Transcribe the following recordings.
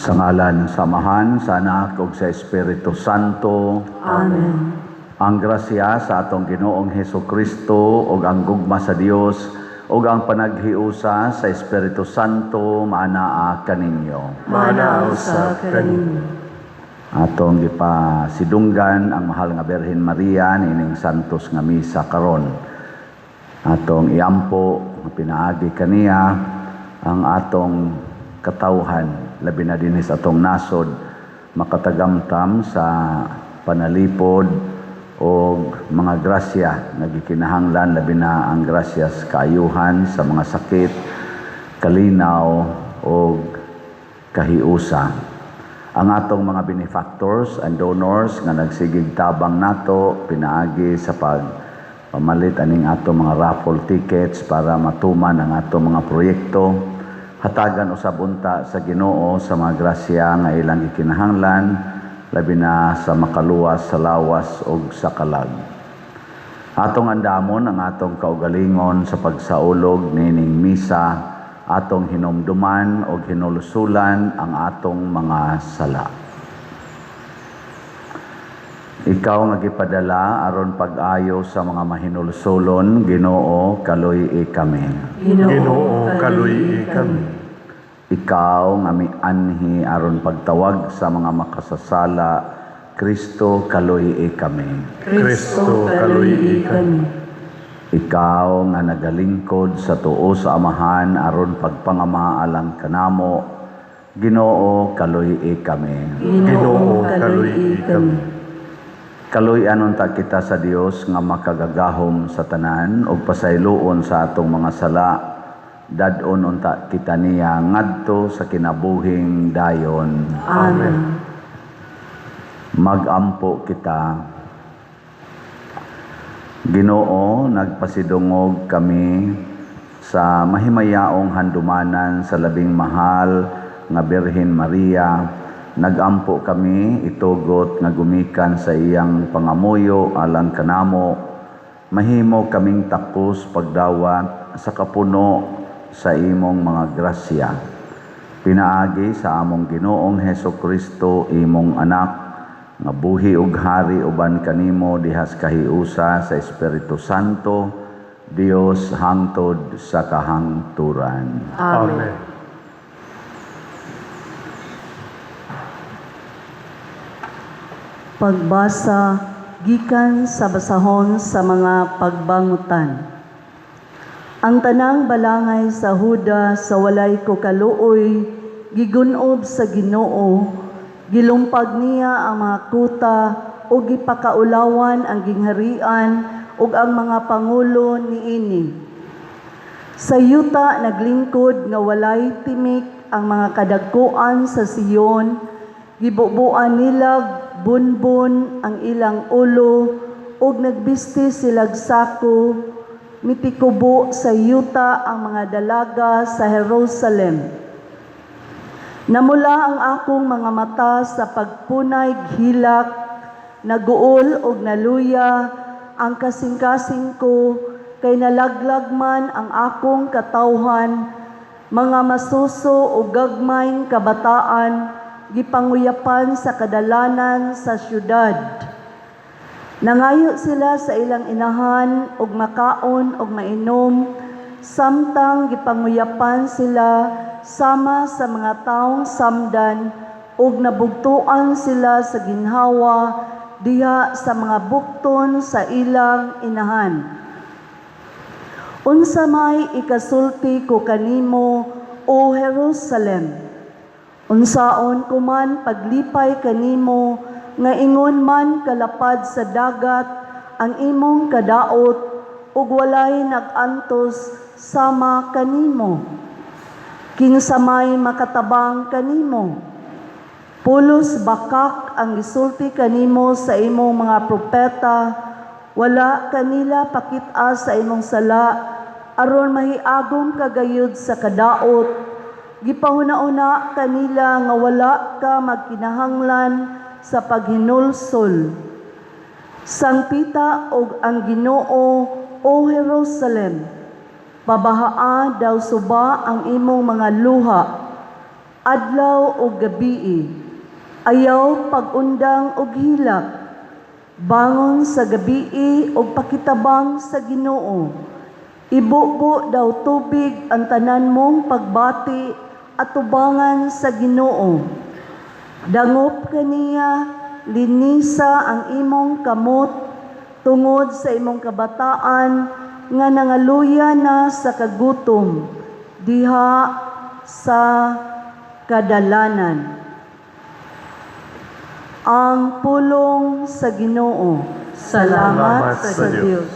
Sa ngalan sa Amahan, sa Anak ug sa Espiritu Santo. Amen. Ang grasya sa atong Ginoong Heso Kristo ug ang gugma sa Dios ug ang panaghiusa sa Espiritu Santo maanaa kaninyo. Maanaa usab kaninyo. Atong gipasidunggan ang mahal nga Birhen Maria niining Santos nga misa karon. Atong iampo nga pinaagi kaniya ang atong katawhan, labi na dinhi sa atong nasod, makatagamtam sa panalipod o mga grasya nga gikinahanglan, labi na ang grasya sa kaayuhan sa mga sakit, kalinaw o kahiusa. Ang atong mga benefactors and donors nga nagsigig tabang nato pinaagi sa pag pamalit aning atong mga raffle tickets para matuman ang atong mga proyekto, hatagan usab unta sa Ginoo sa mga grasya nga ilang gikinahanglan, labi na sa makaluwas sa lawas ug sa kalag. Atong andamon ang atong kaugalingon sa pagsaulog nining misa, atong hinumduman ug hinulsulan ang atong mga sala. Ikaw nga gipadala aron pag-ayo sa mga mahinulsulon, Ginoo, kaluy-i kami. Ginoo, kaluy-i kami. Ikaw nga mianhi aron pagtawag sa mga makasasala, Kristo, kaluy-i kami. Kristo, kaluy-i kami. Ikaw nga nagalingkod sa tuo sa Amahan aron pagpangama alang kanamo, Ginoo, kaluy-i kami. Ginoo, kaluy-i kami. Kaluy-an unta kita sa Dios nga makagagahom sa tanan ug pasayloon sa atong mga sala. Dad-on unta kita niya ngadto sa kinabuhing dayon. Amen. Magampo kita. Ginoo, nagpasidungog kami sa mahimayaong handumanan sa labing mahal nga Birhen Maria. Nagampo kami itugot nga gumikan sa iyang pangamuyo alang kanamo, mahimo kaming takos pagdawat sa kapuno sa imong mga grasya. Pinaagi sa among Ginoong Heso Kristo, imong anak, nga buhi ug hari uban kanimo dihas kahiusa sa Espiritu Santo, Dios hangtod sa kahangturan. Amen. Pagbasa gikan sa basahon sa mga pagbangutan. Ang tanang balangay sa Huda sa walay ko kaluoy gigunob sa Ginoo, gilumpag niya ang mga kuta ug gipakaulawan ang gingharian ug ang mga pangulo niini. Sa yuta naglingkod nga walay timik ang mga kadagkuan sa Sion, gibubuan nila bunbun ang ilang ulo ug nagbisti silag sako, mitikubo sa yuta ang mga dalaga sa Jerusalem. Namula ang akong mga mata sa pagpunay hilak, naguol og naluya ang kasing-kasing ko kay nalaglag man ang akong katawhan, mga masuso o gagmayng kabataan gipanguyapan sa kadalanan sa syudad. Nangayo sila sa ilang inahan og makaon og mainom, samtang gipanguyapan sila sama sa mga taong samdan ug nabugtuan sila sa ginhawa diha sa mga bukton sa ilang inahan. Unsa may ikasulti ko kanimo, O Jerusalem? Unsaon ko man paglipay kanimo nga ingon man kalapad sa dagat ang imong kadaot ug walay nag-antos sama kanimo? Kinsa may makatabang kanimo? Pulos bakak ang gisulti kanimo sa imong mga propeta, wala kanila pakit-a sa imong sala aron mahiagom ka gayud sa kadaot. Gipahuna-una kanila nga wala ka magkinahanglan sa paghinulsol. Sangpita og ang Ginoo, O Jerusalem. Pabahaa daw suba ang imong mga luha. Adlaw ug gabii, ayaw pag-undang og hilak. Bangon sa gabii og pakitabang sa Ginoo. Ibubo daw tubig ang tanan mong pagbati at tubangan sa Ginoo. Dangop kaniya, linisa ang imong kamot tungod sa imong kabataan nga nangaluya na sa kagutom diha sa kadalanan. Ang pulong sa Ginoo. Salamat sa Dios.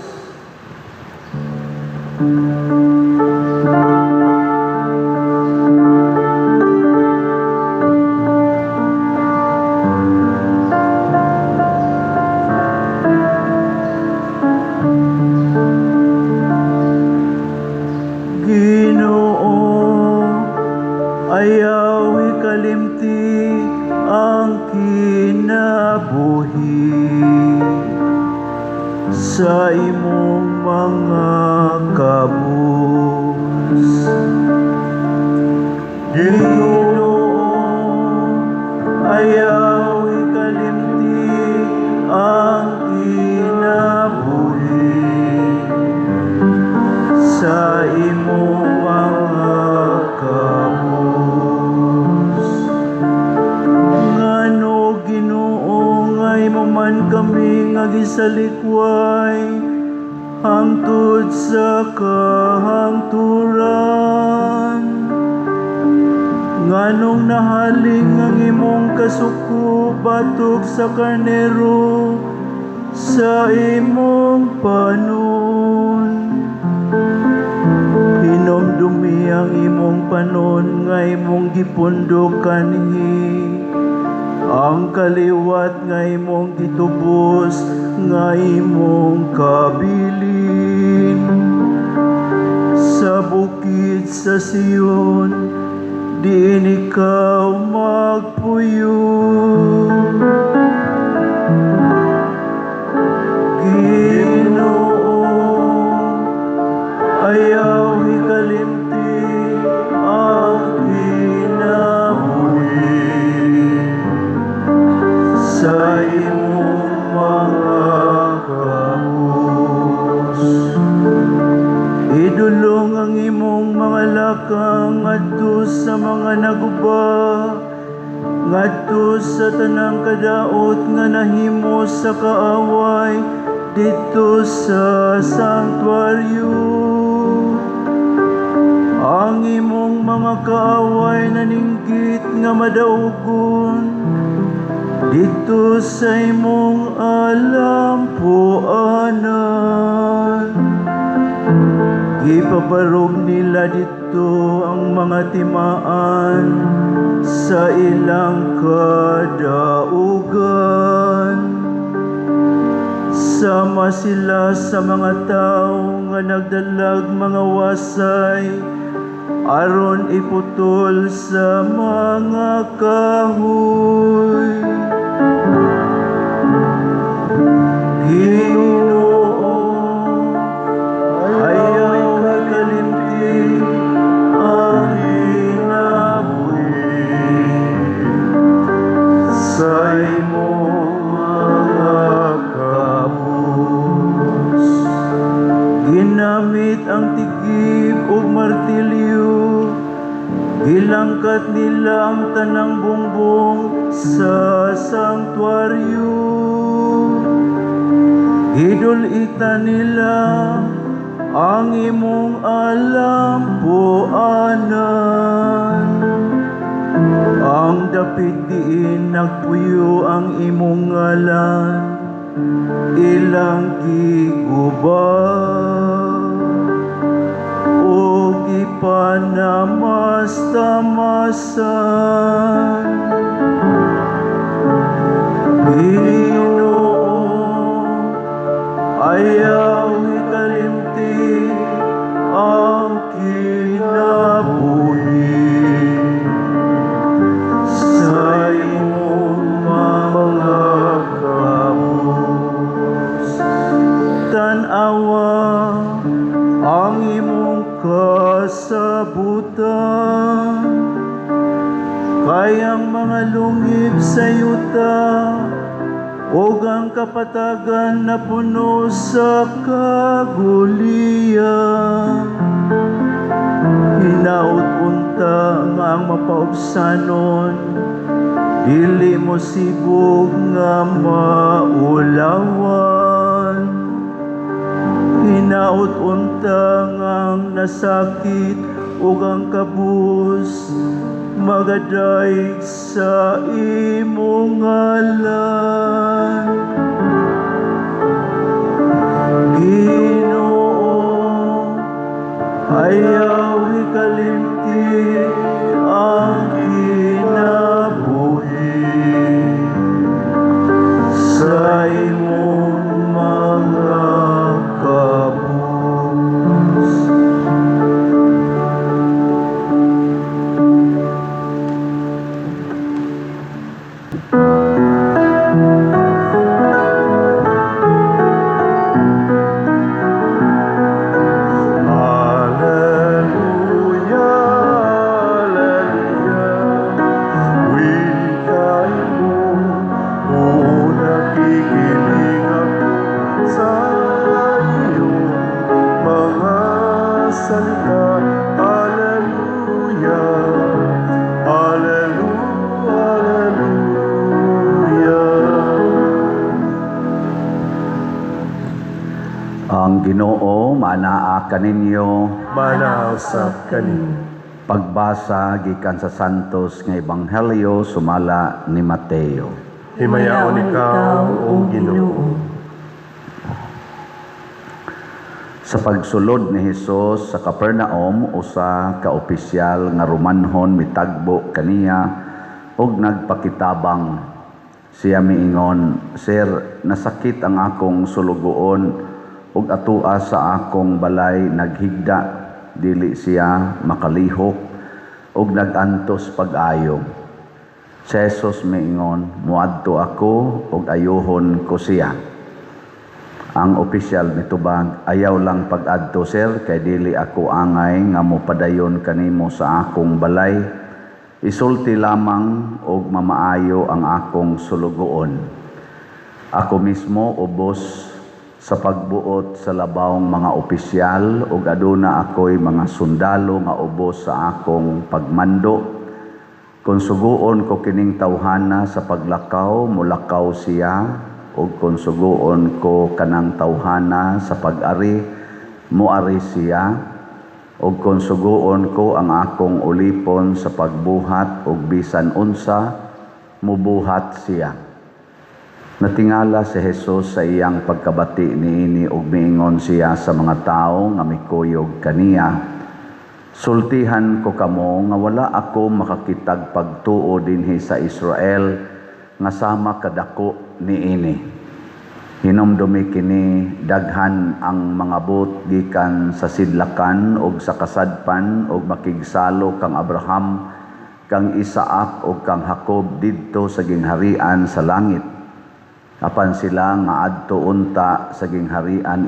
Ginoo, ayaw ikalimti ang kinabuhi sa imong mga kabus. Ginoo, ayaw ikalimti ang kinabuhi sa imong mga kabus. Ngano, Ginoo, nga imo man kami nga gisalikway hangtod sa kahangturan? Nganong nahaling ang imong kasuko batok sa karnero sa imong panon? Hinumdumi ang imong panon nga imong gipundo kanhi, ang kaliwat nga imong gitubos nga imong kabilin. Sa bukid sa Sion, diin ikaw magpuyo. Ginoo, ayaw ikalimti ang kinabuhi sa imong mga kabus. Idulong ang imong mga lakang ngadto sa mga naguba, ngadto sa tanang kadaot nga nahimo sa kaaway didto sa sanktuaryo. Ang imong mga kaaway naninggit nga madaugon didto sa imong alampuanan. Gipabarog nila didto ang mga timaan sa ilang kadaugan. Sama sila sa mga tao nga nagdalag mga wasay aron iputol sa mga kahoy. Ginoo, ayaw ikalimti ang kinabuhi sa imong mga kabus. Ginamit ang tigib ug martilyo, gilangkat nila ang tanang bungbong sa sanktuaryo. Gidul-itan nila ang imong alampuanan. Ang dapit diin nagpuyo ang imong ngalan, ilang giguba ug gipanamastamasan. Ginoo, ayaw ikalimti ang kinabuhi sa imong mga kabus. Tan-awa ang imong kasabutan. Kay ang mga lungib sa yuta ug ang kapatagan na puno sa kaguliya. Hinaut unta nga ang mapaubsanon dili mo sibog nga maulawan. Hinaut unta nga ang nasakit ug ang kabus magadayeg sa imong ngalan. Ginoo, ayaw ikalimti ang kinabuhi sa imong mga kabus. Alleluia, Alleluia. Wikain mo, o nakikinig ako sa iyong mga salita. Alleluia, Alleluia, Alleluia. Ang Ginoo maanaa kaninyo. Maanaa usab kaninyo. Pagbasa gikan sa Santos nga Ebanghelyo sumala ni Mateo. Himayaon ikaw, O Ginoo. Sa pagsulod ni Hesus sa Capernaum, usa ka opisyal nga Romanhon mitagbo kaniya ug nagpakitabang. Siya miingon, "Sir, nasakit ang akong sulugoon ug atua sa akong balay naghigda, dili siya makalihok ug nagantos pag-ayo." Si Jesus miingon, "Muadto ako ug ayuhon ko siya." Ang opisyal mitubag, "Ayaw lang pag-adto, sir, kay dili ako angay nga mopadayon kanimo sa akong balay. Isulti lamang og mamaayo ang akong sulugoon. Ako mismo ubos sa pagbuot sa labawng mga opisyal ug aduna ako'y mga sundalo nga ubos sa akong pagmando. Kung suguon ko kining tawhana sa paglakaw, mulakaw siya, ug kung suguon ko kanang tawhana sa pag-ari, muari siya, ug kung suguon ko ang akong ulipon sa pagbuhat og bisan unsa, mubuhat siya." Natingala si Jesus sa iyang pagkabati niini ug miingon siya sa mga tawo nga mikuyog kaniya, "Sultihan ko kamo nga wala ako makakitag pagtuo dinhi sa Israel nga sama kadako niini. Hinumdumi kini, daghan ang mga buot gikan sa sidlakan ug sa kasadpan ug makigsalo kang Abraham, kang Isaac ug kang Jacob didto sa gingharian sa langit. Apan sila nga adto unta sa gingharian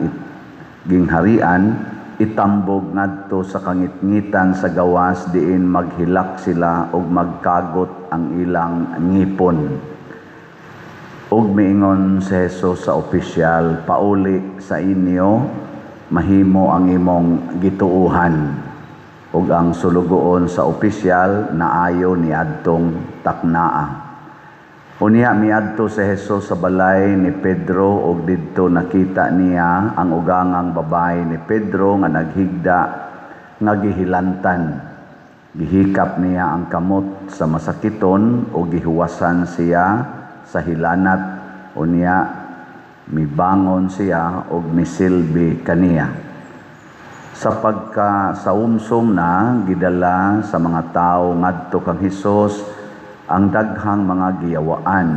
itambog ngadto sa kangitngitan sa gawas, diin maghilak sila ug magkagot ang ilang ngipon." Ug miingon si Jesus sa opisyal, "Pauli sa inyo, mahimo ang imong gituohan." Ug ang sulugoon sa opisyal naayo niadtong taknaa. Unya miadto si Jesus sa balay ni Pedro ug didto nakita niya ang ugangang babae ni Pedro nga naghigda nga gihilantan. Gihikap niya ang kamot sa masakiton ug gihuwasan siya sa hilanat. Unya mibangon siya ug misilbi kaniya. Sa pagka saumsom na, gidala sa mga tawo ngadto kang Hesus ang daghang mga giyawaan.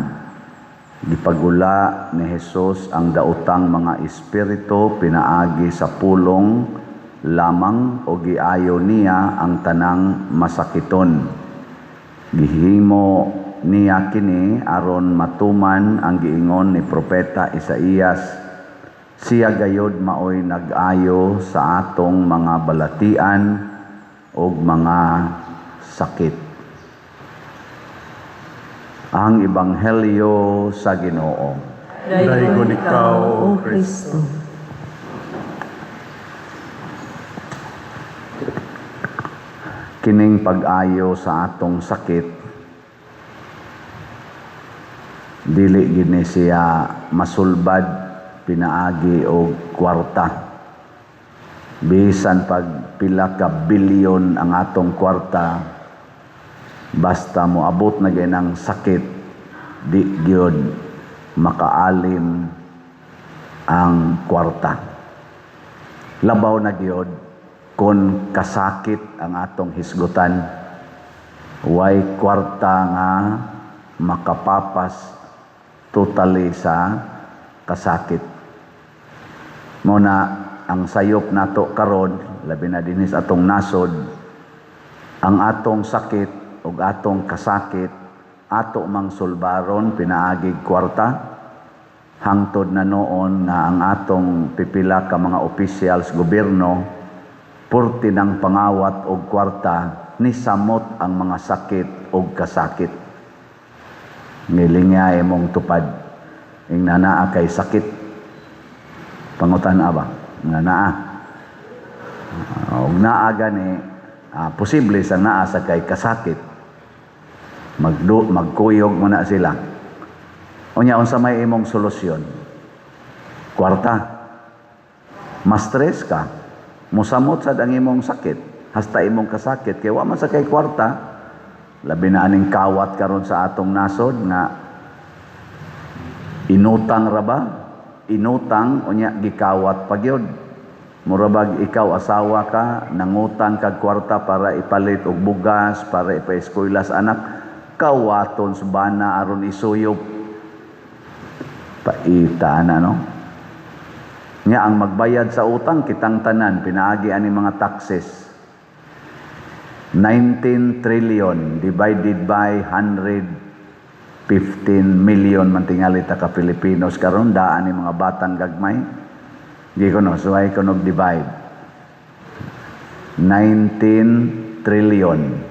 Gipagula ni Hesus ang daotang mga espiritu pinaagi sa pulong lamang o giayo niya ang tanang masakiton. Gihimo niya kini aron matuman ang giingon ni Propeta Isaías, "Siya gayod maoy nag-ayo sa atong mga balatian ug mga sakit." Ang Ebanghelyo sa Ginoo. Daygon ikaw, O Kristo. Kining pag-ayo sa atong sakit, dili gini siya masulbad pinaagi og kwarta. Bisan pag pila ka bilyon ang atong kwarta, basta moabot na gyud ang sakit, di gyud makaalim ang kwarta. Labaw na gyud kung kasakit ang atong hisgutan, way kwarta nga makapapas totally sa kasakit. Muna ang sayop nato karon, labi na dinhi sa atong nasod, ang atong sakit ug atong kasakit ato mang sulbaron pinaagig kwarta. Hangtod na noon nga ang atong pipila ka mga officials gobyerno purti ng pangawat og kwarta, ni samot ang mga sakit og kasakit. Nilingya imong tupad ing nanaa kay sakit. Pangutan ba? Nga naa. Og naa gani, posible sa naa sa kay kasakit. Magkuyog mo na sila. Unya unsa may imong solusyon? Kwarta. Mas-stress ka. Musamot sad ang imong sakit, hasta imong kasakit kay wa man sa kay kwarta. Labi na aning kawat karon sa atong nasod nga inutang ra ba? Inutang unya gikawat pa gyud. Mura bag ikaw asawa ka, nangutang kag kwarta para ipalit og bugas, para ipa-eskwela sa anak, kawaton sa bana aron isuyop. Paita na, no? Nya ang magbayad sa utang kitang tanan pinaagi ani mga taxes. 19 trillion divided by 115 million man tingali ta ka Pilipinos karon, daan ni mga batang gagmay. Di ko no, suway ko nog divide. 19 trillion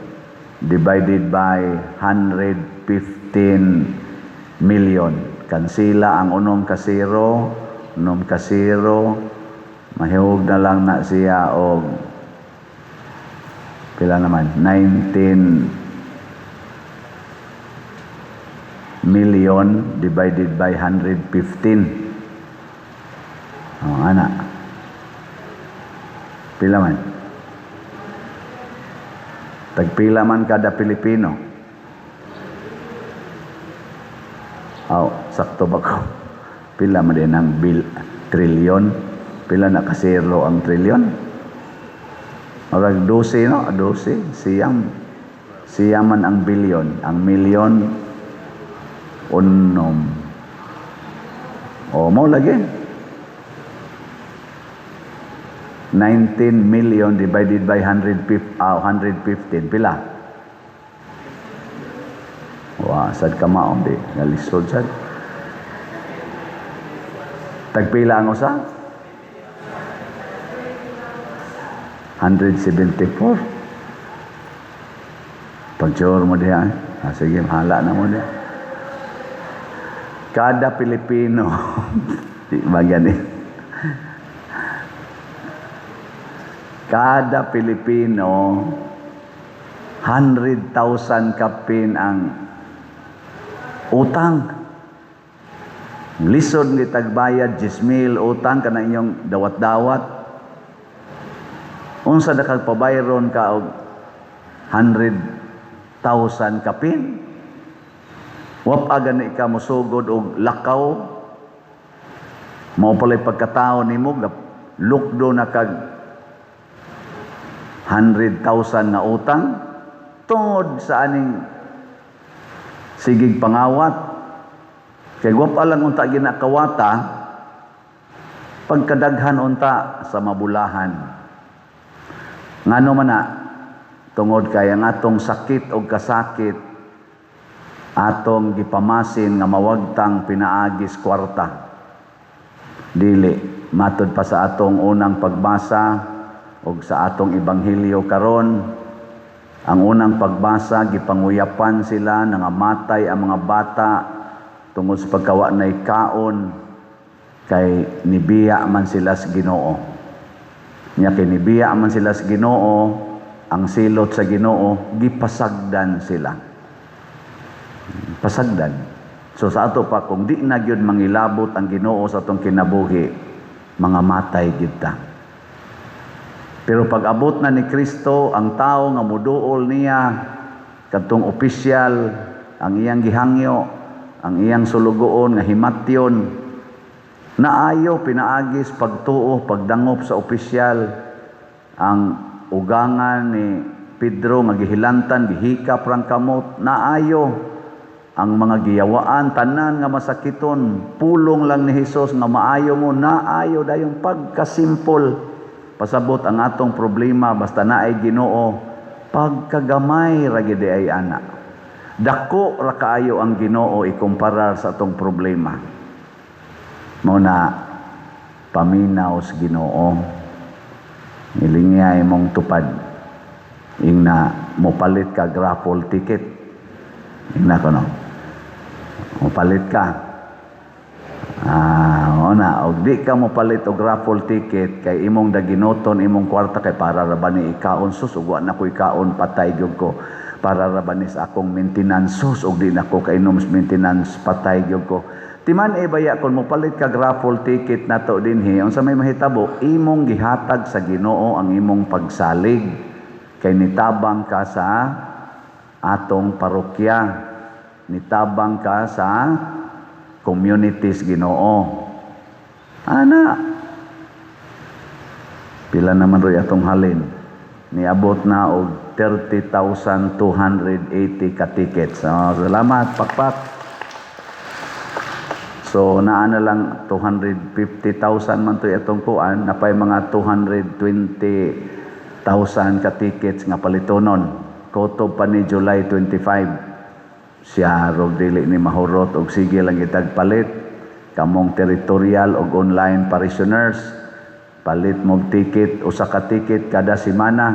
divided by 115 million. Kansila ang unom ka zero, unom ka zero, mahihug na lang na siya og pila naman, 19 million divided by 115. Oh, ana. Pila man? Tagpila man kada Pilipino. Aw, sakto ba ko? Pila man din ang trilyon? Pila na kasero ang trilyon? Murag 12, no? 12. Siyam. Siyam man ang bilyon. Ang milyon, unom. O, mo lagi. 19 million divided by 115. Pila? Wa, sad ka maong di. Nalisod sad. Tagpila ang usa? 174. Pag-sure mo diha. Sige, mahala na mo diha. Kada Pilipino, di ba gani? Kada Pilipino, 100,000 kapin ang utang. Lisod ni tagbayad, 10,000 utang ka na inyong dawat-dawat. Unsa na kag pabayron ka og 100,000 kapin? Wap aga ni ka mosugod og lakaw. Mao pala'y pagkatao nimo, lukdo na kag 100,000 na utang tungod sa aning sigig pangawat. Kay wap lang unta ginakawata, pagkadaghan unta sa mabulahan. Ngano man na, tungod kay ang atong sakit og kasakit atong gipamasin nga mawagtang pinaagis kwarta. Dili matud pa sa atong unang pagbasa og sa atong ebanghelyo karon, Ang unang pagbasa, gipanguyapan sila, nangamatay ang mga bata tungod sa pagkawa na'y kaon, kay nibiya man sila sa Ginoo. Nya kay nibiya man sila sa Ginoo, ang silot sa Ginoo, gipasagdan sila. Pasagdan. So sa ato pa, kung di na gyud mangilabot ang Ginoo sa atong kinabuhi, mga matay gyud ta. Pero pag abot na ni Kristo, ang tao nga muduol niya, kadtong opisyal, ang iyang gihangyo, ang iyang sulugoon nga himatyon, naayo pinaagis pagtuo, pagdangop sa opisyal, ang ugangan ni Pedro nga gihilantan, gihikap rang kamot, naayo ang mga giyawaan, tanan nga masakiton, pulong lang ni Hesus nga maayo mo, naayo dayong pagkasimpol. Pasabot ang atong problema basta naay Ginoo, pagkagamay ra gid ay ana. Dako ra kaayo ang Ginoo ikumparar sa atong problema. Mao na paminaw sa Ginoo. Ilingya imong tupad. Ingna mopalit ka raffle ticket. Ingna kono. Mopalit ka. Ah, na, og di ka mopalit og raffle ticket kay imong daginoton imong kwarta kay para ra ba ni ikaon, sus, ug wa na ko ikaon, patay gyud ko. Para ra ba ni sa akong maintenance, sus, og di na ko kainom sa maintenance, patay gyud ko. Timan e baya kon mopalit ka raffle ticket nato dinhi, unsa may mahitabo, imong gihatag sa Ginoo ang imong pagsalig kay nitabang ka sa atong parokya, nitabang ka sa communities Ginoo. Ana, pila naman roy atong halin? Niabot na og 30,280 ka tickets. Oh, salamat, pakpak. So naa na lang 250,000 man to atong kuan, napay mga 220,000 ka tickets nga palitonon. Kutob pa ni July 25. Siya rog dili ni mahurot og sige lang itag palit kamong territorial og online parishioners, palit mog ticket, usa ka ticket kada semana.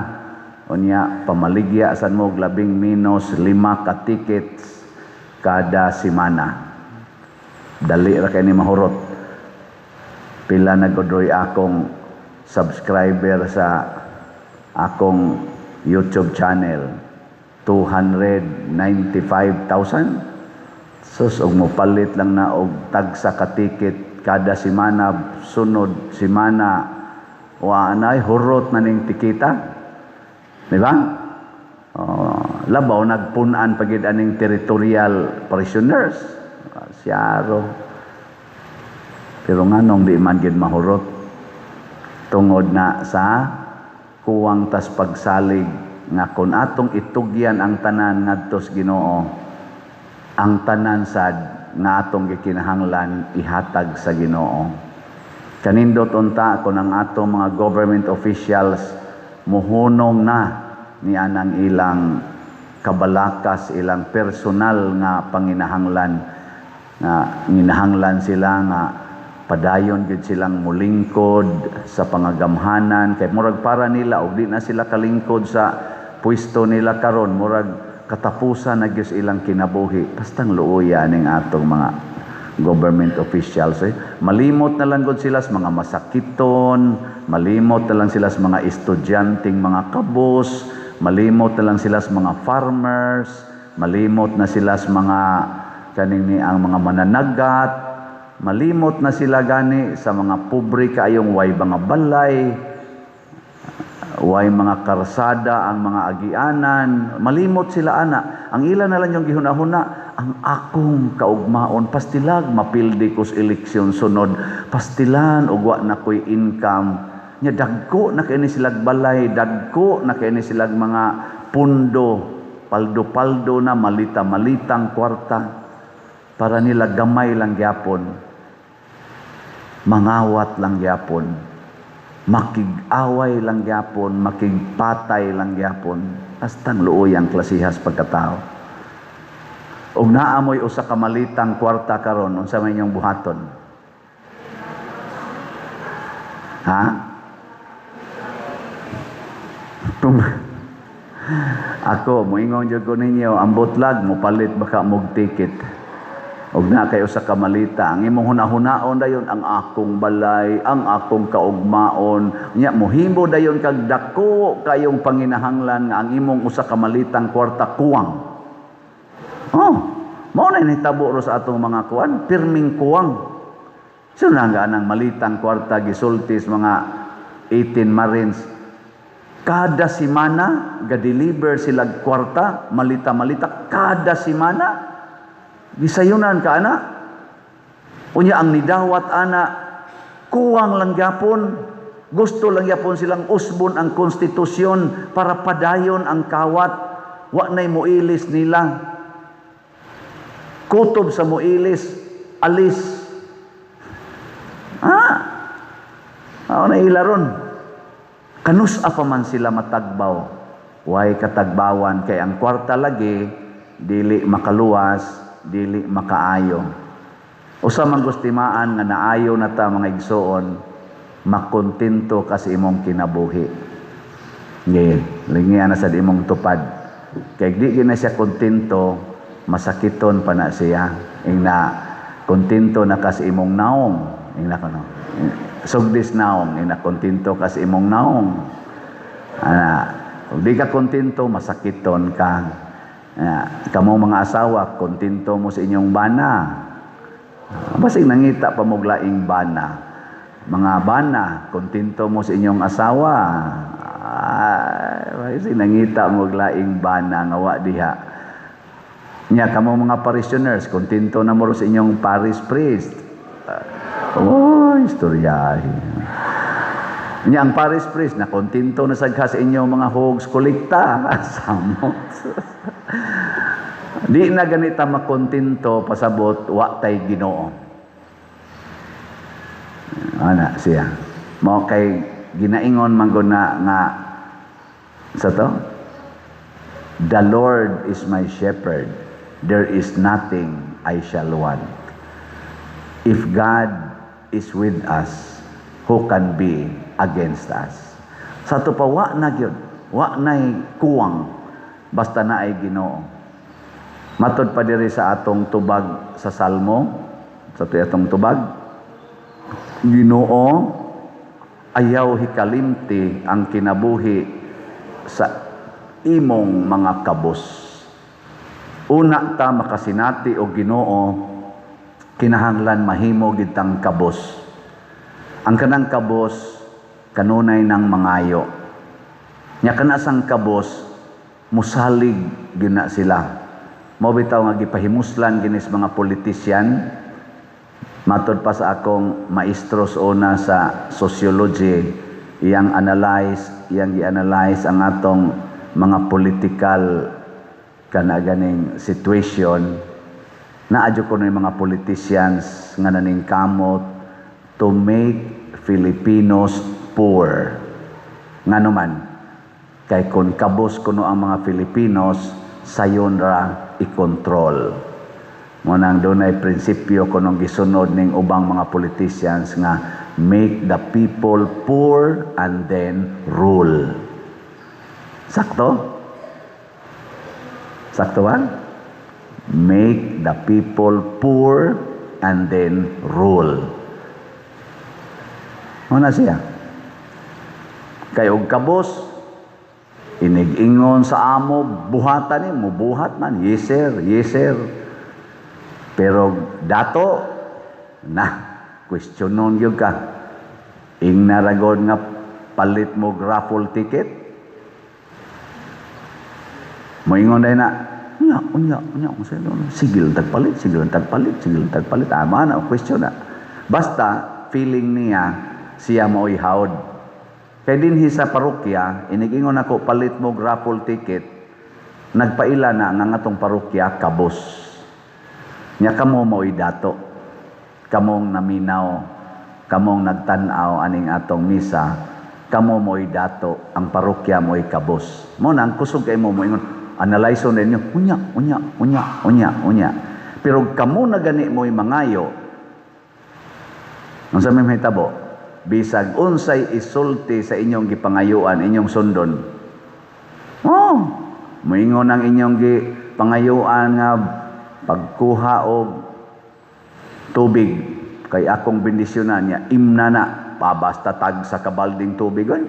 Unya pamaligya san mo og labing minus 5 ka tickets kada semana. Dali ra kay ni mahurot. Pila na gud akong subscriber sa akong YouTube channel? 295,000. Sus, og mopalit lang na og tagsa ka ticket kada semana, sunod semana, wa nay hurot na ning tikita. Di ba? Oh, labaw nagpun-an pagid aning territorial parishioners. Siyaro. Pero nganong di man gid mahurot? Tungod na sa kuwang tas pagsalig nga kun atong itugyan ang tanan ngadto sa Ginoo, ang tanan sad nga atong gikinahanglan ihatag sa Ginoo. Kanindot unta kun ang atong mga government officials muhunong na ni anang ilang kabalakas, ilang personal nga panginahanglan, nga nginahanglan sila nga padayon gyud silang mulingkod sa pangagamhanan kay murag para nila og di na sila kalingkod sa pwesto nila karon, murag katapusan na gyud ilang kinabuhi. Bastang luoya ning atong mga government officials eh. Malimot na lang gud sila sa mga masakiton, malimot na lang sila sa mga estudyanteng mga kabos, malimot na lang sila sa mga farmers, malimot na sila sa mga kaning ni ang mga mananagat, malimot na sila gani sa mga pobre kaayong way mga balay, way mga karsada ang mga agianan, malimot sila ana. Ang ila na lang yung gihuna-huna, ang akong kaugmaon, pastilag mapildi ko sa eleksyon sunod, pastilan og wa na ko'y income. Nya dagko na kay ni silag balay, dagko na kay ni silag mga pundo, paldo-paldo na malita-malitang kwarta para nila gamay lang gyapon, mangawat lang gyapon, makig-away lang gyapon, makigpatay lang gyapon. Bastang luoy ang klasihas pagkatao. Og naamoy usa ka malitang kwarta karon, unsa may inyong buhaton? Ha? Ako, moingon jud ko ninyo, ambot lag, mopalit baka mog ticket. Og na kayo sa kamalita, ang imong hunahunaon dayon ang akong balay, ang akong kaugmaon. Nya mohimo dayon kag dako kayong panginahanglan nga ang imong usa ka malitang kwarta kuwang. Oh, mao na nahitabo ro sa atong mga kuan, pirming kuwang. So na nga anang malitang kwarta gisulti sa mga 18 Marines. Kada simana ga-deliver sila kwarta, malita-malita kada simana. Gisayunan ka ana. Unya ang nidawat ana kuwang lang gyapon. Gusto lang gyapon silang usbon ang konstitusyon para padayon ang kawat. Wa nay moilis nila. Kutob sa moilis, alis. Ah, ako na ila ron. Kanus-a pa man sila matagbaw. Way katagbawan kay ang kwarta lagi dili makaluwas, dili makaayo. Usa man gustimaan nga naayo na ta, mga igsoon, makontento ka sa imong kinabuhi. Nge, lingian na sa imong tupad. Kay di na siya kontento, masakiton pa na siya. Ing na kontento na ka sa imong naong. Ing na kuno. Sugdis naong, ing na kontento ka sa imong naong. Ana, kung di ka kontento, masakiton ka. Ana, kamo mga asawa, kontento mo sa inyong bana. Basig nangita pa mo laing bana. Mga bana, kontento mo sa inyong asawa. Ah, basig nangita mo laing bana nga wa diha. Nya kamo mga parishioners, kontento na mo sa inyong parish priest. Oh, istorya. Nya ang parish priest na kontento na sagka sa inyong mga hogs kolekta. Samot. Di na ganita makontento pasabot wa tay Ginoo. Ana siya. Mao kay ginaingon man gud na nga sa to, "The Lord is my shepherd. There is nothing I shall want." If God is with us, who can be against us? Sa to pa, wa na gyud, wa nay kuwang basta na ay Ginoo. Matod pa diri sa atong tubag sa Salmo, sa to atong tubag, "Ginoo, ayaw hikalimti ang kinabuhi sa imong mga kabos." Una ta makasinati og Ginoo, kinahanglan mahimo gid tang kabos. Ang kanang kabos kanunay nang mangayo. Nya kana sang kabos musalig gyud na sila. Mao bitaw nga gipahimuslan ginis mga politician. Matod pa sa akong maestros una sa sociology, iyang gi-analyze ang atong mga political kana ganing situation, naa jud kuno yung mga politicians nga naningkamot to make Filipinos poor. Ngano man? Kay kung kabos kuno ang mga Filipinos, sayon ra i-control. Mo nang dunay prinsipyo kunong gisunod ning ubang mga politicians nga make the people poor and then rule. Sakto? Sakto ba? Make the people poor and then rule. Mo na siya. Kay og kabos, inig-ingon sa amo, buhatan ni, mubuhat man. "Yes sir, yes sir." Pero dato, na, questionon gyud ka. Ing naragod nga palit mo raffle ticket. Moingon dahil na, "Unya, unya, unya, unya, sigil tagpalit, sigil tagpalit, sigil tagpalit." Ama na, question na. Basta, feeling niya, siya mao'y hawd. Kay dinhi sa parokya, inigingon ako palit mo raffle ticket, nagpaila na nga atong parokya kabos. Nya kamo mao'y dato. Kamong naminaw, kamong nagtan-aw aning atong misa, kamo mo'y dato, ang parokya mo'y kabos. Mo na ang kusog kay mo moingon, analyze ninyo, unya, unya, unya, unya, unya. Pero kamo na gani mo'y mangayo, unsa may mahitabo? Bisag unsay isulti sa inyong gipangayuan, inyong sundon. Oh, Moingon ang inyong gi pangayuan nga pagkuha og tubig kay akong bendisyonan niya, imna na pa, basta tag sa kabalding tubig oy.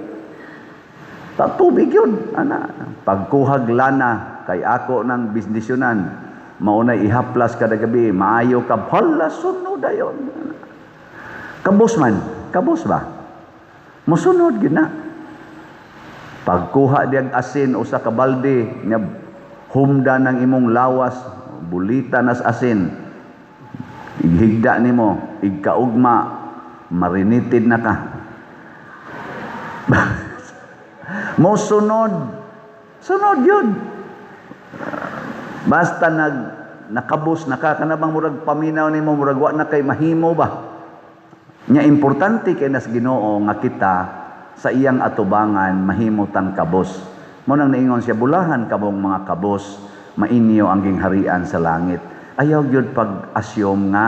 Ta tubig yun ana. Pagkuhag lana kay ako ng bendisyonan, maunay ihaplas kada gabi, maayo ka, hala, sunod dayon. Kabos man, kabos ba, musunod gyud na. Pagkuha diyag asin, usa ka balde nya, humda ng imong lawas, bulita nas asin, ighigda nimo, igkaugma, marinated na ka. Mo sunod, sunod yun. Basta nakabos na ka, kana bang murag paminaw nimo, murag wa na kay mahimo ba. Nya importante kay nas Ginoo nga kita sa iyang atubangan mahimo tang kabos. Mo nang niingon siya, "Bulahan kamong mga kabos, mainyo ang gingharian sa langit." Ayaw gyud pag-assume nga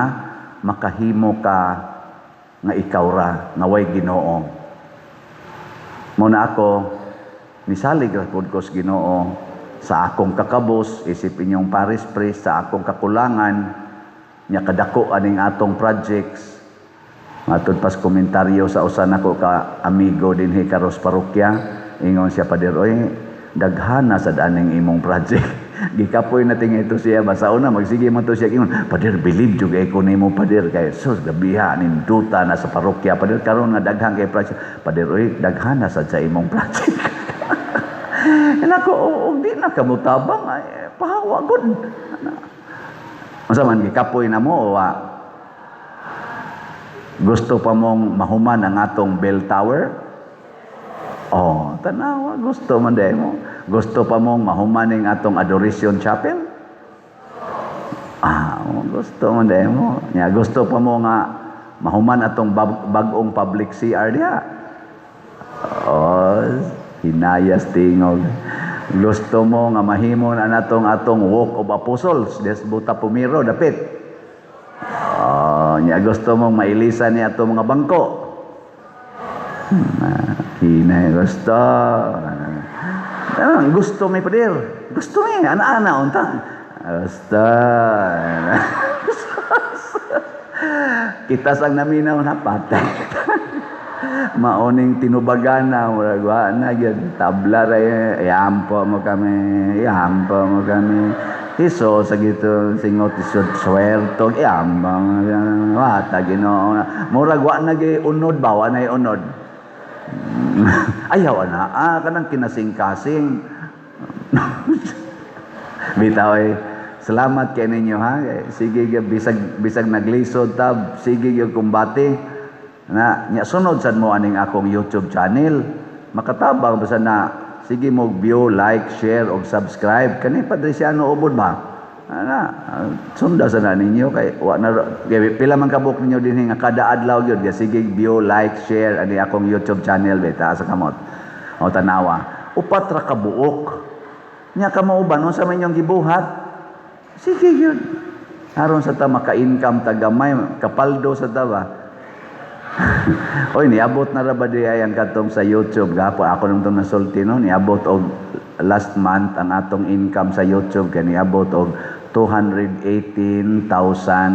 makahimo ka nga ikaw ra nga way Ginoo. Mo na ako nisalig ra pud ko sa Ginoo sa akong kakabos isip inyong parish priest, sa akong kakulangan nya kadako aning atong projects. Matud pas komentaryo sa usa nako ka amigo dinhi karos parokya, ingon siya, "Pader, oy, daghana sad aning imong project." Gikapoy na tingi ito siya ba sa una magsige man to siya ingon, "Pader, believe jud kay ko nimo, pader, kay sus gabiha ninduta na sa parokya, pader. Karon nga daghan kay project, pader, oy, daghana sad sa imong project." Nako, og di na kamutabang ay pahawa gud. Unsa man, gikapoy na mo o wa? Gusto pa mong mahuman ang atong bell tower? Oh, tanawa, gusto man diay mo. Gusto pa mong mahuman ang atong Adoration Chapel? Ah, oh, gusto man diay mo. Nya, gusto pa mo nga mahuman atong bag-ong public CR diha? Oh, hinayas tingog. Gusto mo nga mahimo na natong atong Walk of Apostles des Buta Pumiro dapit? Oh, nya, gusto mong mailisan ni atong mga bangko? Hinay gusto. Ah, gusto may pader. Gusto may ana-ana unta. Gusto. Kita sang naminaw na patay. Maoning tinubagan na, murag wa na gyud, tabla ra, iampo mo kami, iampo mo kami. Iso sa gito singot isod swerto, iampo wa ta Ginoo. Murag wa na gyud unod ba, wa na unod. Ayaw ana, kanang kinasing-kasing. Bitaw ay salamat kay ninyo ha. Sige gyud, bisag bisag naglisod tab, sige gyud kumbate. Na nya sunod sad mo aning akong YouTube channel. Makatabang basta na sige mo view, like, share og subscribe. Kani Padriciano Ubod ba? Ana, sunda sa na ninyo kay wa na kay pila man kabuk ninyo dinhi nga kada adlaw gyud sige view, like, share ani akong YouTube channel beta sa kamot. O tanawa, upat ra ka buok. Nya kamo uban, unsa man inyong gibuhat? Sige gyud. Aron sa ta maka-income ta gamay, kapaldo sa ta ba? Oy, niabot na ra ba di ay ang katong sa YouTube gapon ako nung tong nasulti no, niabot og last month ang atong income sa YouTube kay niabot og 218,000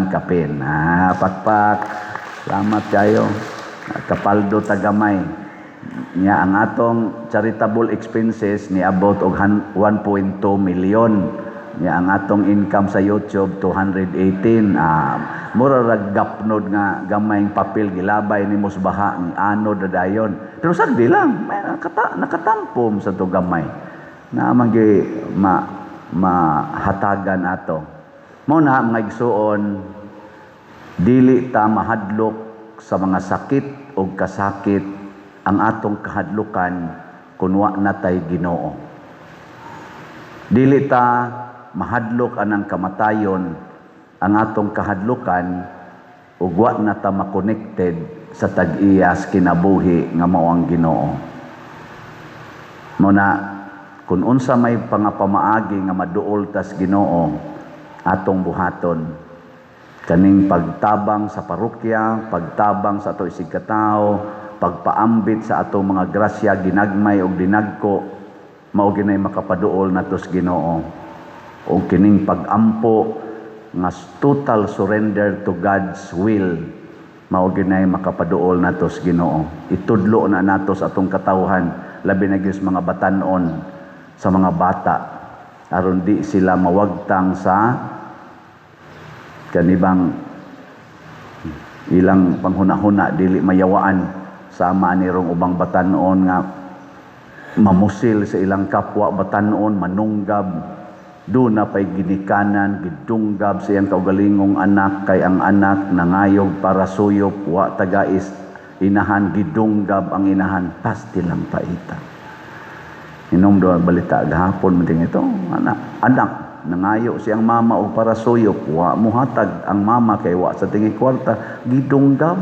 kapin. Ah, pakpak. Salamat kayo. Kapaldo tagamay. Nya ang atong charitable expenses niabot og 1.2 million. Nya ang atong income sa YouTube 218. Ah, mura ra gapnod nga gamayng papel gilabay nimo sa baha ni anod na dayon. Pero sagdi lang, may nakatampom sa to gamay. Na man gyud ma mahatagan ato. Mo na mga igsuon, dili ta mahadlok sa mga sakit o kasakit. Ang atong kahadlukan kun wa na tay Ginoo. Dili ta mahadlok anang kamatayon. Ang atong kahadlukan ug wa na ta makonekted sa tag-iyas kinabuhi nga mao ang Ginoo. Mo na kung unsa may pangapamaagi nga maduol tas Ginoo, atong buhaton kaning pagtabang sa parokya, pagtabang sa ato isig katawo, pagpaambit sa atong mga grasya ginagmay og dinagko. Mao ginay makapaduol nato sa Ginoo. O kining pagampo nga total surrender to God's will, mao ginay makapaduol nato sa Ginoo. Itudlo na nato sa atong katawhan, labi na gyud sa mga batanon, sa mga bata, aron di sila mawagtang sa kanibang ilang panghuna-huna, dili mayawaan sama anirong ubang batanon nga mamusil sa ilang kapwa batanon, manunggab. Duna pay ginikanan gidunggab sa iyang kaugalingong anak kay ang anak nangayog para suyop, wa tagais inahan, gidunggab ang inahan. Pastilang paita. Inom do ang balita gahapon man ito, anak anak nangayo siyang mama og para suyop, wa muhatag ang mama kay wa sa tingi kwarta, gidunggab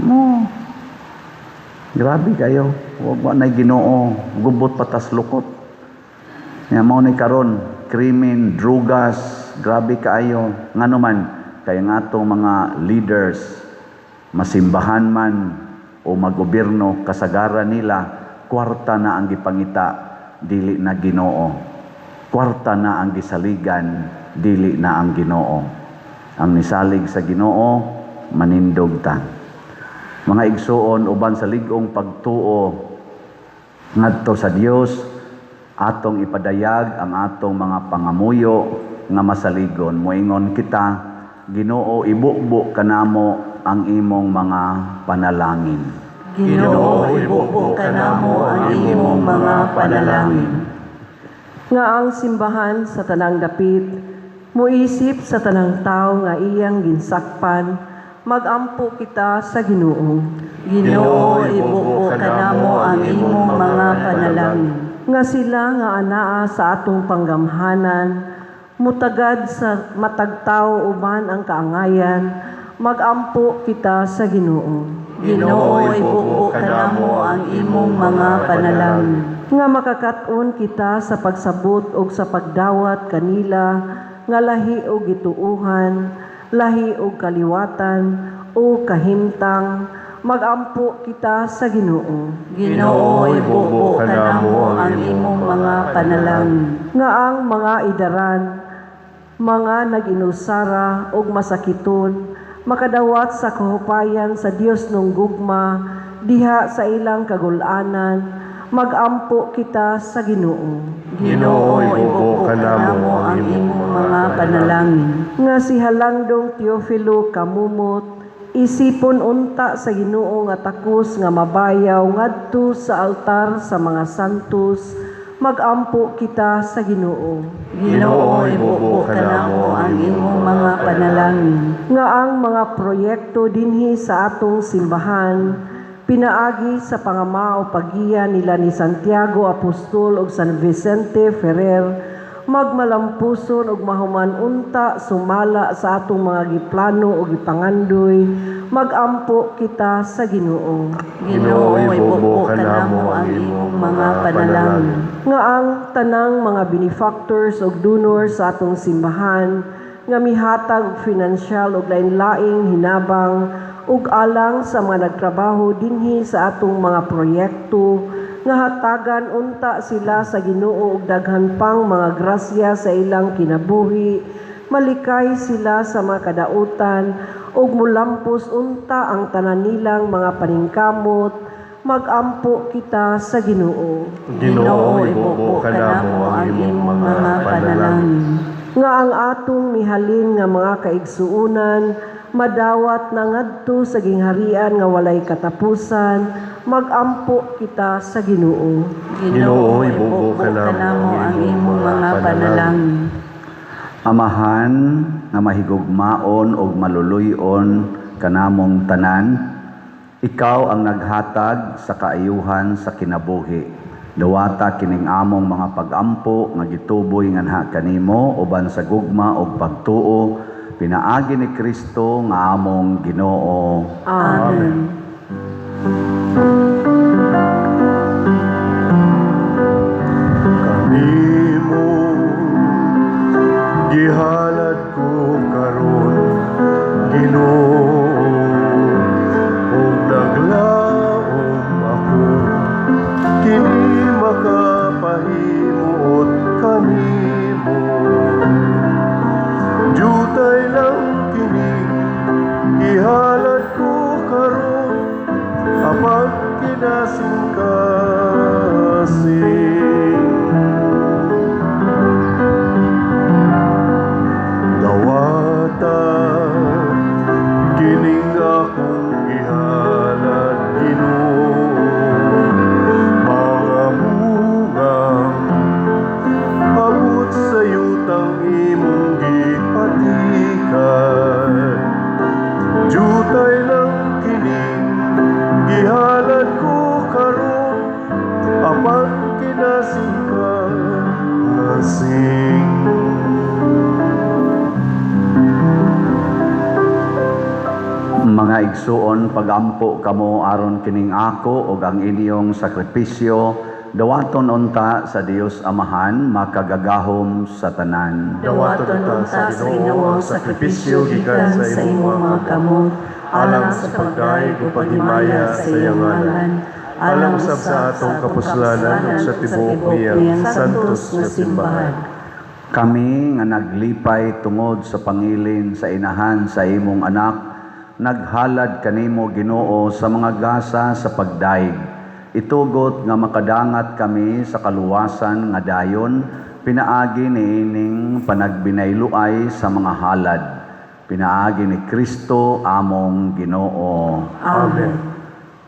mo. Grabe kayo. Wa na Ginoo, gubot patas lukot. Nya mao ni karon krimen, drugas, grabe kaayo. Ngano man kay ang atong mga leaders, masimbahan man o magobyerno, kasagaran nila kwarta na ang gipangita, dili na Ginoo. Kwarta na ang gisaligan, dili na ang Ginoo. Ang nisalig sa Ginoo, manindog ta. Mga igsuon, uban sa lig-ong pagtuo ngadto sa Dios, atong ipadayag ang atong mga pangamuyo nga masaligon. Moingon kita, Ginoo, ibubo kanamo ang imong mga panalangin. Ginoo, ibubo kanamo ang imong mga panalangin. Nga ang simbahan sa tanang dapit muisip sa tanang tao nga iyang ginsakpan, magampo kita sa Ginoo. Ginoo, ibubo kanamo ang imong mga panalangin. Nga sila nga anaa sa atong panggamhanan mutagad sa matag tawo uban ang kaangayan, magampo kita sa Ginoo. Ginoo, ibubo kanamo ang imong mga panalangin. Nga makakat-on kita sa pagsabot og sa pagdawat kanila nga lahi og gituohan, lahi og kaliwatan o kahimtang, magampo kita sa Ginoo. Ginoo, ibubo kanamo ang imong mga panalangin. Nga ang mga idaran, mga nag-inusara og masakiton makadawat sa kahupayan sa Dios nung gugma diha sa ilang kagul-anan, magampo kita sa Ginoo. Ginoo, ibubo kanamo ang imong mga panalangin. Nga si Halandong Teofilo Kamumot isipon unta sa Ginoo nga takos nga mabayaw ngadto sa altar sa mga santos, magampo kita sa Ginoo. Ginoo, ibubo kanamo ang imong mga panalangin. Nga ang mga proyekto dinhi sa atong simbahan pinaagi sa pangama o paggiya nila ni Santiago Apostol ug San Vicente Ferrer magmalampuson ug mahuman unta sumala sa atong mga giplano ug gipangandoy, magampo kita sa Ginoo. Ginoo, ibubo kanamo ang imong mga panalangin. Nga ang tanang mga benefactors ug donors sa atong simbahan nga mihatag og finansyal ug lain-laing hinabang ug alang sa mga nagtrabaho dinhi sa atong mga proyekto, nga hatagan unta sila sa Ginoo og daghan pang mga grasya sa ilang kinabuhi, malikay sila sa mga kadautan ug mulampos unta ang tanan nilang mga paningkamot, magampo kita sa Ginoo. Ginoo, ibubo kanamo ang imong mga panalangin. Nga ang atong mihalin nga mga kaigsuonan madawat na ngadto sa gingharian nga walay katapusan, magampo kita sa Ginoo. Ginoo, ibubo kanamo ang imong mga panalangin. Amahan nga mahigugmaon ug maluluy-on kanamong tanan, ikaw ang naghatag sa kaayuhan sa kinabuhi. Dawata kining among mga pagampo nga gituboy nganha kanimo uban sa gugma ug pagtuo pinaagi ni Kristo nga among Ginoo. Amen. Kanimo gihalad ko karon, Ginoo, ug naglaom ako kini maka Mga igsuon, pagampo kamo aron kining ako ug ang inyong sakripisyo dawaton unta sa Dios Amahan makagagahom sa tanan. Dawaton unta sa Ginoo ang sakripisyo gikan sa imong mga kamot, alang sa pagdayeg ug paghimaya sa iyang ngalan, alang usab sa atong kapuslanan ug sa tibuok niyang santos nga simbahan. Kami nga naglipay tungod sa pangilin sa inahan sa imong anak, naghalad kanimo, Ginoo, sa mga gasa sa pagdayeg. Itugot nga makadangat kami sa kaluwasan nga dayon pinaagi niining panagbinayloay sa mga halad. Pinaagi ni Kristo among Ginoo. Amen.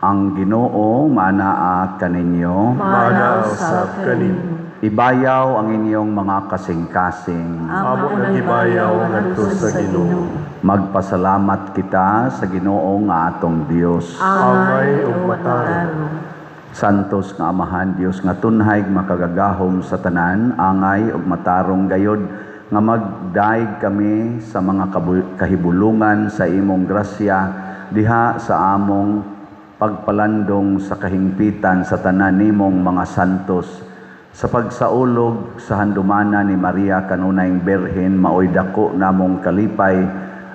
Ang Ginoo maanaa kaninyo. Maanaa usab kanimo. Ibayaw ang inyong mga kasing-kasing. Amo nang gibayaw ngadto sa Ginoo. Magpasalamat kita sa Ginoo nga atong Dios. Angay ug matarong. Santos nga Amahan, Dios nga tunhay makagagahom sa tanan, angay ug matarong gayod nga magdaig kami sa mga kahibulungan sa imong grasya diha sa among pagpalandong sa kahingpitan sa tanan nimong mga santos. Sa pagsaulog sa handumanan ni Maria kanunayng Birhen, maoy dako namong kalipay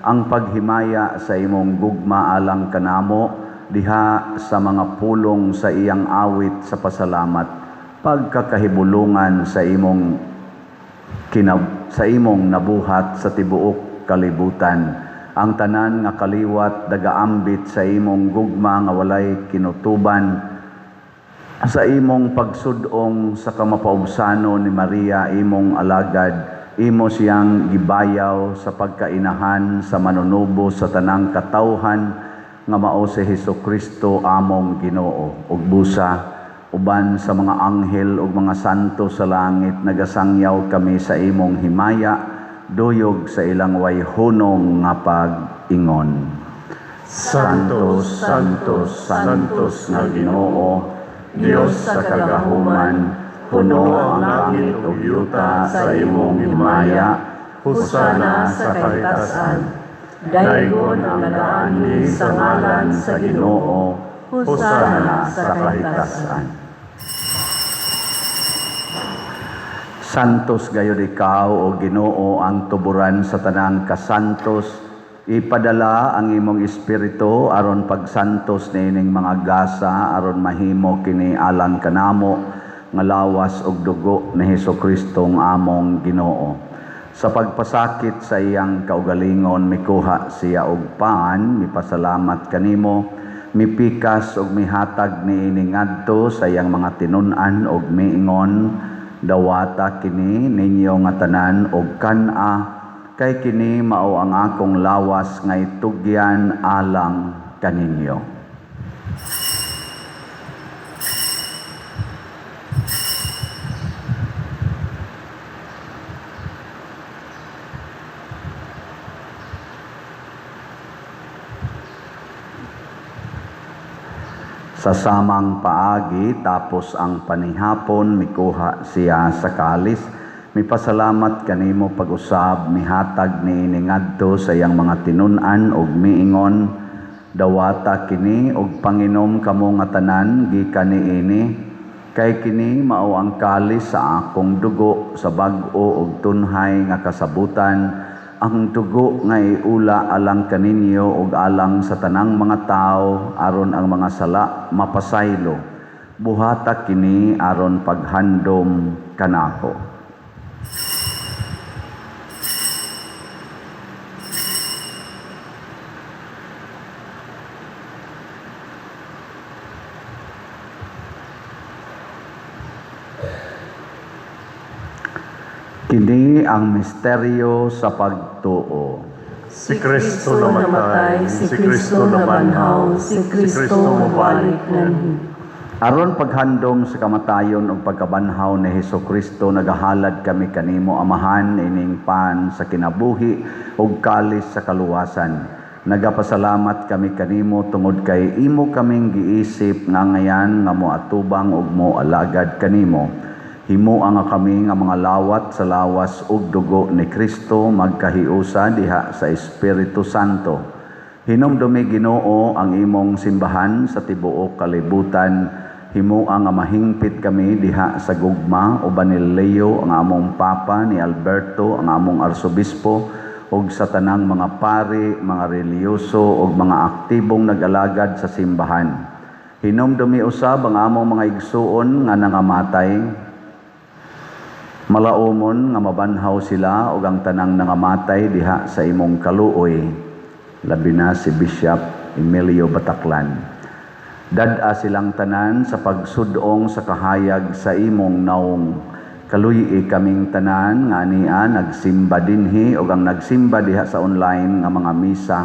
ang paghimaya sa imong gugma alang kanamo diha sa mga pulong sa iyang awit sa pasalamat, pagkakahibulungan sa imong nabuhat sa tibuok kalibutan. Ang tanan nga kaliwat dagaambit sa imong gugma nga walay kinutuban, sa imong pagsudong sa kamapaubsano ni Maria imong alagad, imo siyang gibayaw sa pagkainahan sa manunubo sa tanang katawhan nga mao si Hesus Kristo among Ginoo. Ug busa uban sa mga anghel ug mga santo sa langit, nagasangyaw kami sa imong himaya, duyog sa ilang way hunong nga pag-ingon. Santo, Santo, Santos nga Ginoo, Dios sa kagahuman, puno ang langit ug yuta sa imong himaya. Hosana sa kahitasan. Daygon ang nagaanhi sa ngalan sa Ginoo. Hosana sa kahitasan. Santos gayud ikaw, o Ginoo, ang tuburan sa tanang kasantos. Ipadala ang imong espiritu aron pagsantos niining mga gasa aron mahimo kini alang kanamo nga lawas ug dugo ni Hesus Kristo nga among Ginoo. Sa pagpasakit sa iyang kaugalingon, mikuha siya og pan, mipasalamat kanimo, mipikas ug mihatag niini ngadto sa iyang mga tinun-an ug miingon, "Dawata kini ninyo nga tanan og kan-a, kay kini mao ang akong lawas nga itugyan alang kaninyo." Sa samang paagi, tapos ang panihapon, mikuha siya sa kalis, mipasalamat kanimo pag-usab, mihatag niini ngadto sa iyang mga tinun-an ug miingon, "Dawata kini ug panginom kamo nga tanan gikan niini, kay kini mao ang kalis sa akong dugo sa bag-o ug tunhay nga kasabutan, ang dugo nga iula alang kaninyo ug alang sa tanang mga tawo aron ang mga sala mapasaylo. Buhata kini aron paghandom kanako." Kini ang misteryo sa pagtuo. Si Kristo namatay, si Kristo nabanhaw, si Kristo mobalik nganhi. Aron paghandom sa kamatayon ug pagkabanhaw ni Hesus Kristo, nagahalad kami kanimo, Amahan, ining pan sa kinabuhi ug kalis sa kaluwasan. Nagapasalamat kami kanimo tungod kay imo kaming giisip nga ngayan nga moatubang ug moalagad kanimo. Himoa nga kami nga mga lawat sa lawas ug dugo ni Kristo magkahiusa diha sa Espiritu Santo. Hinumdumi, Ginoo, ang imong simbahan sa tibuok kalibutan. Himua nga mahingpit kami diha sa gugma uban ni Leo ang among Papa, ni Alberto ang among Arsobispo, ug sa tanang mga pari, mga relihiyoso ug mga aktibong nag-alagad sa simbahan. Hinumdumi usab ang among mga igsuon nga nangamatay. Malaumon nga mabanhaw sila ug ang tanang nangamatay diha sa imong kaluoy, labi na si Bishop Emilio Bataclan. Dad-a silang tanan sa pagsudong sa kahayag sa imong naong. Kaluy-i kaming tanan nga ania nagsimba dinhi ug ang nagsimba diha sa online nga mga misa.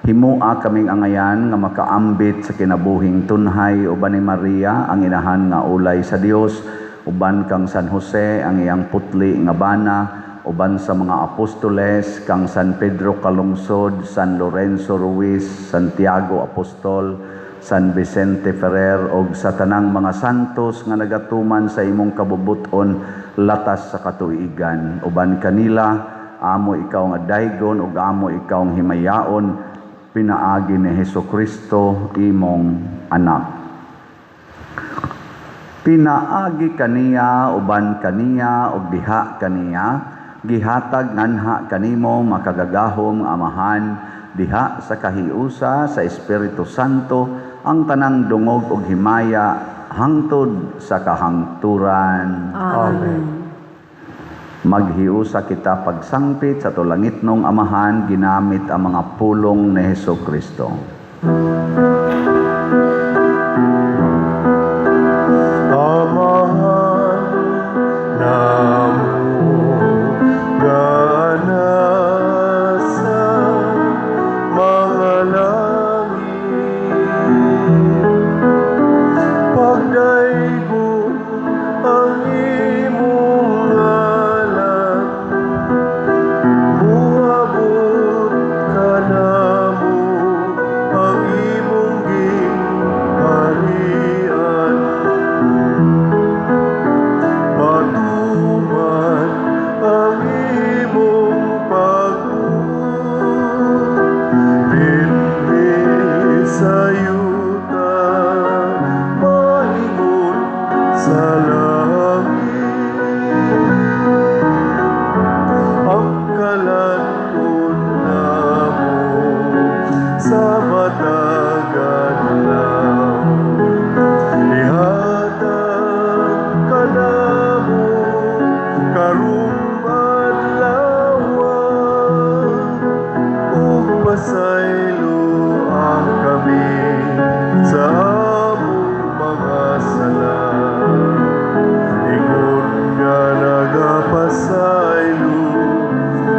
Himua kaming angayan nga makaambit sa kinabuhing tunhay uban ni Maria, ang inahan nga ulay sa Dios, uban kang San Jose, ang iyang putli nga bana, uban sa mga apostoles, kang San Pedro Calungsod, San Lorenzo Ruiz, Santiago Apostol, San Vicente Ferrer og sa tanang mga santos nga nagatuman sa imong kabubut-on latas sa katuigan. Uban kanila, amo ikaw nga daygon ug amo ikaw ang himayaon pinaagi ni Hesus Kristo, imong anak. Pinaagi kaniya, uban kaniya ug diha kaniya, gihatag nganha kanimo, makagagahom nga Amahan, diha sa kahiusa sa Espiritu Santo, ang tanang dungog ug himaya hangtod sa kahangturan. Amen. Maghiusa kita pagsangpit sa atong langitnong Amahan ginamit ang mga pulong ni Hesus Kristo. Amahan namo nga nasa mga langit, pagdaygon ang imong ngalan, muabot kanamo ang imong gingharian, matuman ang imong pagbuot dinhi sa yuta maingon sa langit. Ang kalan-on namo sa matag adlaw, ihatag kanamo karong adlaw, ug pasayloa kami sa among mga sala, ingon nga nagapasaylo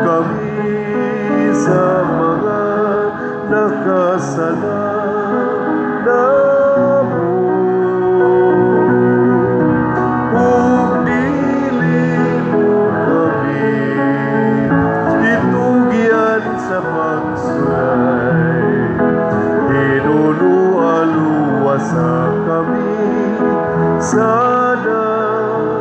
kami sa mga nakasala namo, ug dili mo kami itugyan sa pagsulay, hinunoa luwasa kami sa dautan.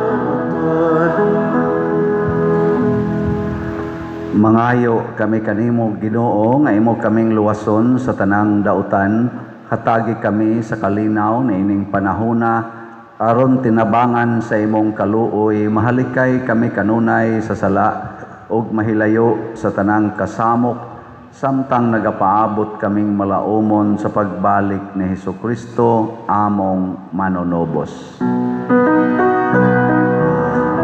Mangayo kami kanimo, Ginoo, nga imo kaming luwason sa tanang dautan. Hatagi kami sa kalinaw niining panahona aron tinabangan sa imong kaluoy mahalikay kami kanunay sa sala ug mahilayo sa tanang kasamok samtang nagapaabot kaming malaumon sa pagbalik ni Hesus Kristo, among manunubos.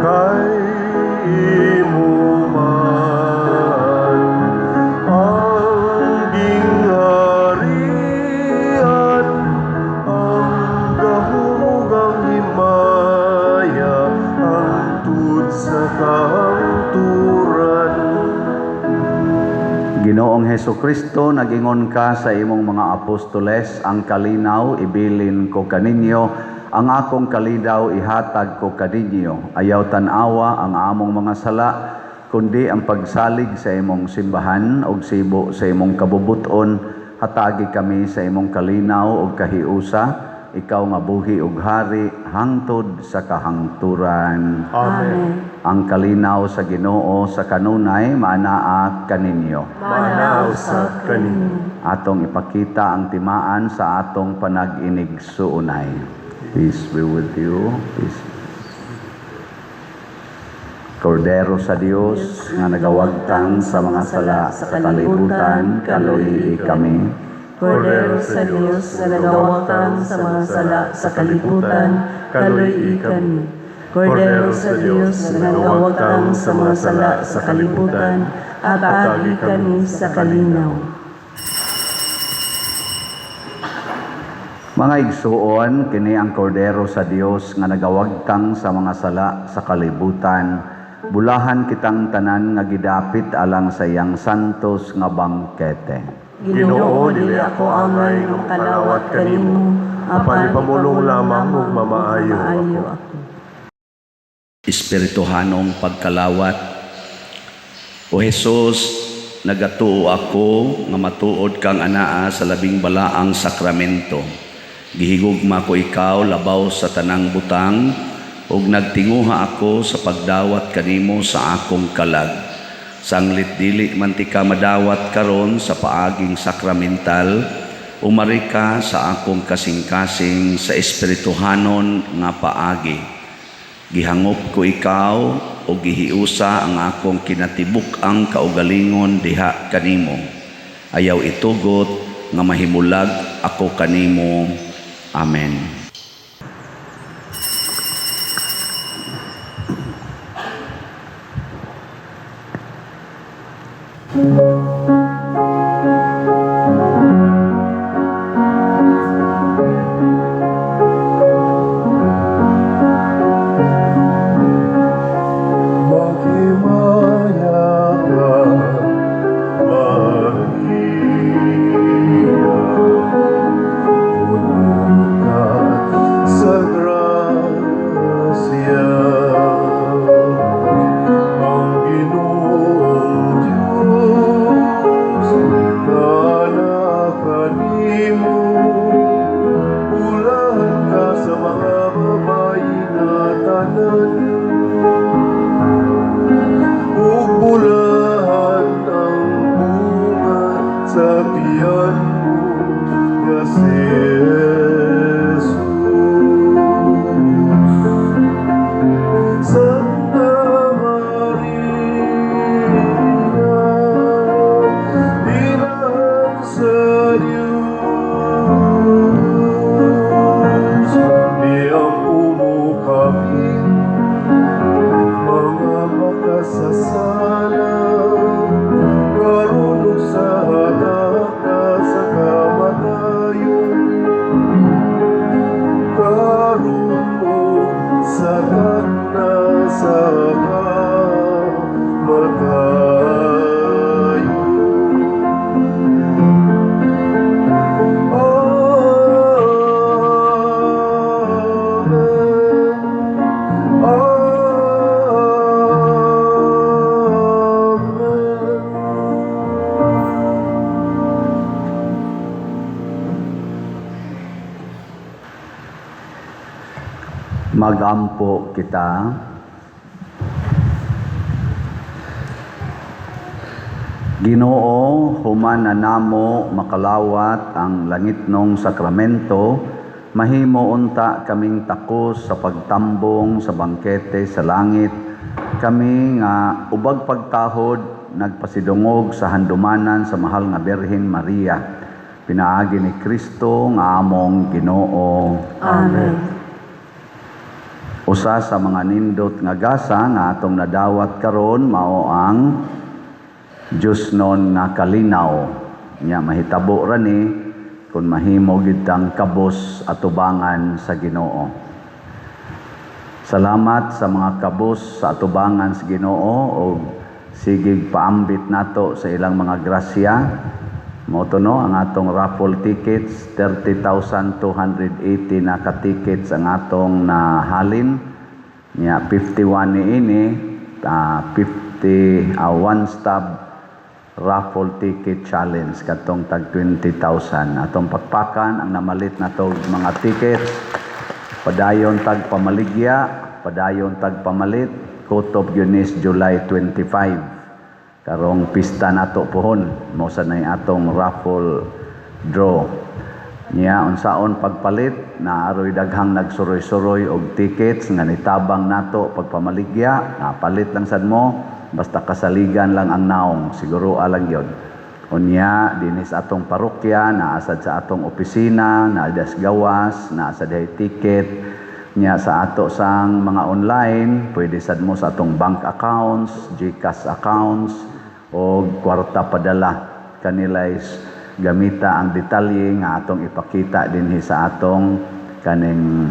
Kay imo man ang gingharian, ang gahom ug ang himaya hangtod sa kahangturan. Ginoong Hesus Kristo, nagingon ka sa imong mga apostoles, "Ang kalinaw ibilin ko kaninyo, ang akong kalinaw ihatag ko kaninyo." Ayaw tan-awa ang among mga sala, kundi ang pagsalig sa imong simbahan ug sibo sa imong kabubuton, hatagi kami sa imong kalinaw ug kahiusa, ikaw nga buhi ug hari hangtod sa kahangturan. Amen. Ang kalinaw sa Ginoo sa kanunay maanaa kaninyo. Maanaa usab kaninyo. Atong ipakita ang timaan sa atong panag-inigsuonay. Peace be with you. Peace. Kordero sa Dios nga nagawagtang sa mga sala sa kalibutan, kaluyi kami. Kordero sa Dios nga nagawagtang sa mga sala sa kalibutan, kaluyi kami. Kordero sa Dios nga nagawagtang sa mga sala sa kalibutan, atagi kami sa kalinaw. Mga igsuon, kini ang kordero sa Dios nga nagawagtang sa mga sala sa kalibutan. Bulahan kitang tanan nga gidapit alang sa iyang santos nga bangkete. Ginoo, dili ako angay nga makalawat kanimo, apan ipamulong lamang ug mamaayo ako. Espirituhanong pagkalawat. O Hesus, nagatuo ako nga matuod kang anaa sa labing balaang sakramento. Gihigugma ko ikaw labaw sa tanang butang ug nagtinguha ako sa pagdawat kanimo sa akong kalag. Sanglit dili man tika madawat karon sa paaging sakramental, umari ka sa akong kasing-kasing sa espirituhanon nga paagi. Gihangop ko ikaw o gihiusa ang akong kinatibuk-ang kaugalingon diha kanimo. Ayaw itugot nga mahimulag ako kanimo. Amen. Maghimaya ka, Maria, puno ka sa grasya. Ang Ginoong Diyos naa kanimo, bulahan ka sa mga babayi nga tanan, ug bulahan ang bunga sa tiyan mo nga si Jesus. Santa Maria, Inahan sa Diyos, iampo mo kami mga makasasala, karon ug sa hatak sa kamatayon, karon ug sa takna sa kamatayon. Amen. Amen. Magampo kita. Ginoo, human na namo makalawat ang langitnong sakramento, mahimo unta kaming takos sa pagtambong sa bangkete sa langit. Kami nga ubag pagtahod nagpasidungog sa handumanan sa mahal nga Birhen Maria. Pinaagi ni Kristo nga among Ginoo. Amen. Usa sa mga nindot nga gasa nga atong nadawat karon mao ang Diyosnon nga kalinaw. Nya mahitabo ra ni kung mahimo gyud tang kabos atubangan sa Ginoo. Salamat sa mga kabos sa atubangan sa Ginoo og sigig paambit nato sa ilang mga grasya. Mao to no ang atong raffle tickets, 30,280 na ka-tickets ang atong nahalin. Nya 51 niini, 50, one stop raffle ticket challenge katong tag 20,000. Atong pakpakan ang namalit nato mga tickets. Padayon tag pamaligya, padayon tag pamalit, kutob gyud ni July 25. Karong pista nato pohon, mao sa nay atong raffle draw. Nya unsaon pagpalit, naaroy daghang nagsuroy-suroy og tickets nga nitabang nato pagpamaligya, napalit lang sad mo basta kasaligan lang ang naong, siguro alang yon. Unya dinhi sa atong parokya, naa sad sa atong opisina, naa sa gawas, naa sa dihay ticket. Nya sa ato sang mga online, pwede sad mo sa atong bank accounts, GCash accounts o kwarta padala. Kanila is gamita ang detalye nga atong ipakita dinhi sa atong kaning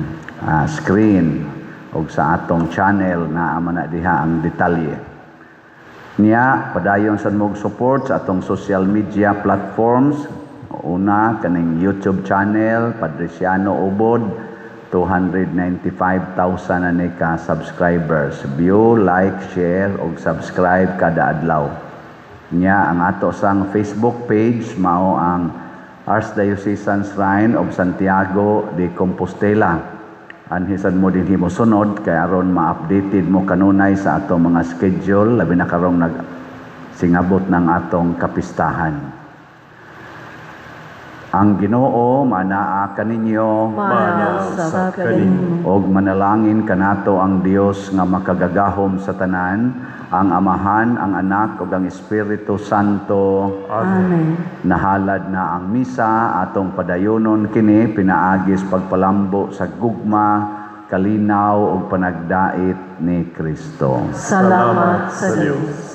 screen o sa atong channel na man na diha ang detalye. Niya, padayon sad mo support sa atong social media platforms. Una, kaning YouTube channel, Padre Siano Ubod, 295,000 na ni ka subscribers. View, like, share, ug subscribe kada adlaw. Nya, ang ato sang Facebook page, mao ang Archdiocesan Shrine of Santiago de Compostela. Anhi sad mo dinhi mo sunod kay aron ma-updated mo kanunay sa atong mga schedule, labi na karong nag singabot ng atong kapistahan. Ang Ginoo manaa kaninyo. Manaa usab kaninyo. Og manalangin kanato ang Dios nga makagagahom sa tanan, ang Amahan, ang Anak ug ang Espiritu Santo. Amen. Nahalad na ang misa, atong padayonon kini pinaagis pagpalambo sa gugma, kalinaw ug panagdait ni Kristo. Salamat sa Dios.